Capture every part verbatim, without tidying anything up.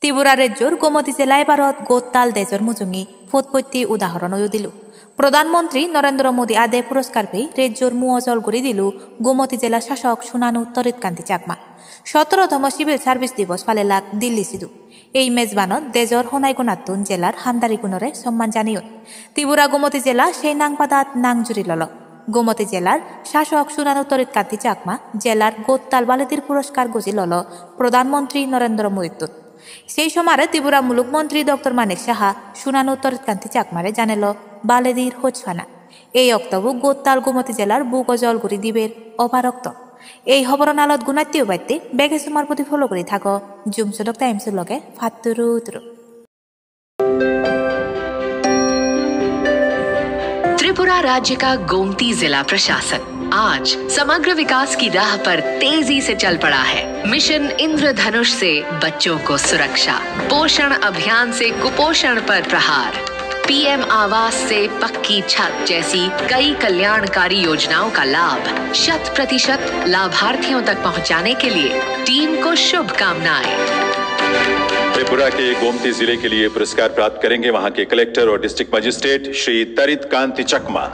Tripura rejjor Gomoti jela ebarot gottal dejor mujungi potpotti udahoron oyo dilu. Pradhan Mantri Narendra Modi ade puroskar pei rejjor muo jol guri dilu Gomoti jela sasok Sunanu Tarit Kanti Chakma. Sotorotomo Civil Service Divos palelak Delhi sidu. Ei mejbanot dejor honai gunattun jelar hamdarigunore somman janeyon. Tripura Gomoti jela sei nang padat nang juri lolo. Gomoti jelar sasok Sunanu Tarit Kanti Chakma jelar gottal baledir puroskar goji lolo Pradhan Mantri Narendra Modittun. Sei somare Tripura muluk montri Doctor Manik Saha Sunanu Tarit Kanti Chakmare janelo baledir hojpana. Ei oktobo gottal Gomoti jelar bugo jol guri diber oparokto. Ei hoboron alot gunatte ubatte bege somar pudi follow guri thago Jum Sodok Times loge. Patturu turu. Tripura राज्य का गोमती जिला प्रशासन आज समग्र विकास की राह पर तेजी से चल पड़ा है। मिशन इंद्रधनुष से बच्चों को सुरक्षा, पोषण अभियान से कुपोषण पर प्रहार, पीएम आवास से पक्की छत जैसी कई कल्याणकारी योजनाओं का लाभ शत प्रतिशत लाभार्थियों तक पहुंचाने के लिए टीम को शुभकामनाएं। त्रिपुरा के गोमती जिले के लिए पुरस्कार प्राप्त करेंगे वहां के कलेक्टर और डिस्ट्रिक्ट मजिस्ट्रेट श्री तरित कांति चकमा।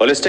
Holistic